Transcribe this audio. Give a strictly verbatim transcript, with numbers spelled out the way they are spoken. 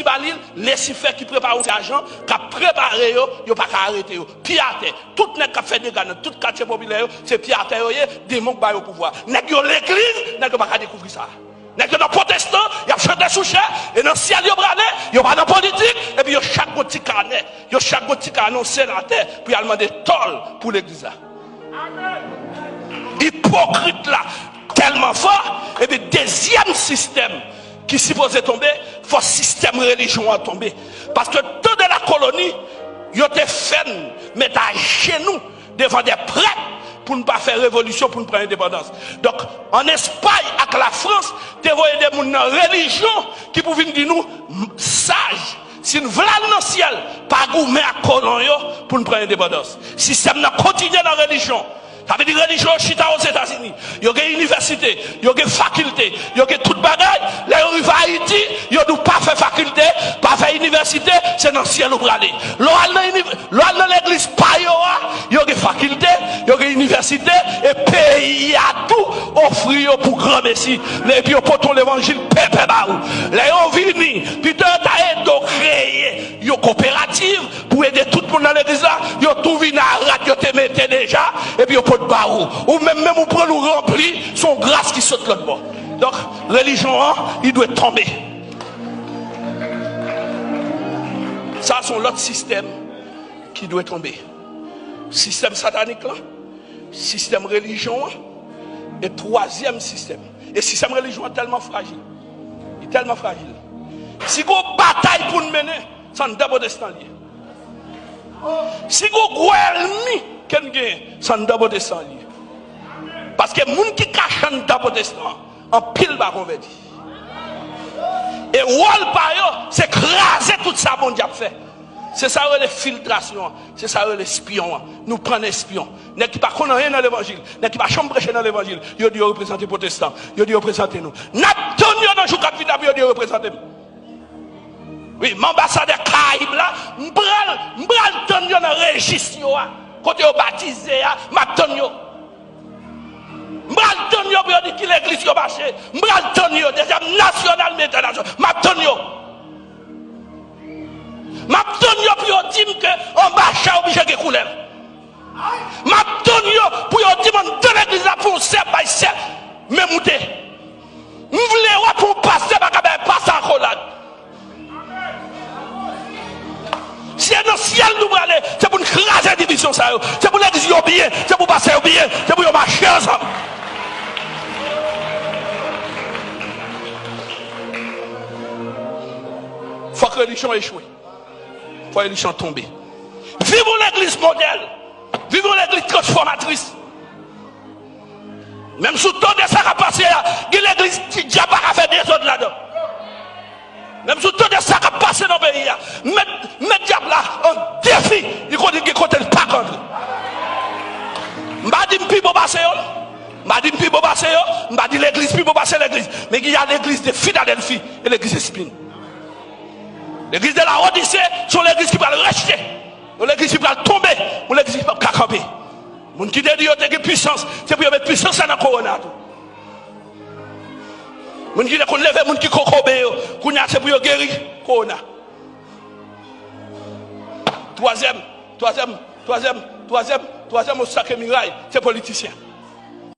ba li, Lisifè ki prepare yon seri ajan, k ap prepare yo, yo pa ka arete yo. Pye atè. Tout nèg k ap fè dega nan tout katye popilè yo, se pye atè yo ye, demon k ba yo pouvwa. Nèg yo legliz, nèg yo pa ka dekouvri sa. Nèg yo nan pwotestan, y ap chante sou chè, e nan syèl yo prale, yo pa nan politik, epi yo chak gon ti kanè, yo chak gon ti kanè nan syèl atè pou y al mande tòl pou legliz la. Ipokrit la tèlman fò, epi dezyèm sistèm ki sipoze tonbe, fò sistèm relijyon an tonbe. Paske tan de la koloni, yo te fè n met ajenou devan de prèt pou n pa fè revolisyon, pou n pran endepandans. Donk, ann Espay ak Lafrans, te voye de moun nan relijyon ki pou vin di nou, m-, saj, si n vle al nan syèl, pa goumen ak kolon yo pou n pran endepandans. Sistèm nan kontinye nan relijyon. Sa vle di relijyon yo chita Ozetazini. Yo gen inivèsite, yo gen fakilte, yo gen tout bagay. Lè yo rive Ayiti, yo di w pa fè fakilte, pa fè inivèsite, se nan syèl ou prale. Lè w al nan iniv-, lè w al nan legliz pa yo a, yo gen fakilte, yo gen inivèsite, e peyi a tou ofri yo pou granmesi. Epi yo pote yon levanjil pèpè ba ou. Lè yo vini, pito yo ta ede w kreye yon koperativ, pou ede tout moun nan legliz la, yo tou vin a rad yo te mete deja, epi yo pot ba ou. Ou menm, menm ou pran ou ranpli, se yon gras ki sot lòt bò. Donk, relijyon an, li dwe tonbe. Sa se yon lòt sistèm ki dwe tonbe. Sistèm satanik lan, sistèm relijyon an, e twazyèm sistèm. E sistèm relijyon an tèlman frajil. Li tèlman frajil. Si gon batay pou n mennen, se anndan pwotestan l ye. Si gon gwo ènmi ke n genyen, se anndan pwotestan l ye. Paske moun ki kache anndan pwotestan, anpil pa konvèti. E wòl pa yo, se kraze tout sa Bondye ap fè. Se sa yo rele filtrasyon an. Se sa yo rele espyon an. Nou pran nan espyon. Nèg ki pa konn anyen nan levanjil, nèg ki pa janm preche nan levanjil, yo di yo reprezante pwotestan. Yo di yo reprezante nou. N ap tann yo nan jou k ap vini la pou yo di yo reprezante m. Wi, m anbasadè Karayib la, m pral, m pral tann yo nan rejis yo a, kote yo batize a, m ap tann yo. M pral tann yo pou yo di ki legliz yo mache, m pral tann yo, deja m nasyonal, m entènasyonal, m ap tann yo. M ap tann yo pou yo di m ke anba chè oblije gen koulè. M ap tann yo pou yo di m anndan legliz la pou yon sè bay sè, men moute. M vle wè pou yon pastè pa ka bay pastè akolad. Si se nan syèl nou prale, se pou n kraze divizyon sa yo. Se pou legliz yo byen, se pou pastè yo byen, se pou yo mache ansanm. Fòk relijyon echwe. Fòk relijyon tonbe. Viv yon legliz modèl. Viv yon legliz transfòmatris. Menm si w tande sa k ap pase a, gen legliz ti dyab pa ka fè dezòd ladan. Menm si w tande sa k ap pase nan peyi a, met, met dyab la an defi, li konnen gen kote l pa ka antre. M pa di m pi bon pase yo, non. M pa di m pi bon pase yo, m pa di legliz pi bon pase legliz. Men gen legliz de Filadèlfi e legliz Esmin. Legliz de Laodise, se yon legliz ki pral rejte. Yon legliz ki pral tonbe, yon legliz ki p ap ka kanpe. Moun ki te di yo te gen pisans, se pou yo met pisans la nan kowona tou. Moun ki te konn leve moun ki kokobe yo, kounye a se pou yo geri kowona. Twazyèm, twazyèm, twazyèm, twazyèm, twazyèm obstak e miray, se politisyen.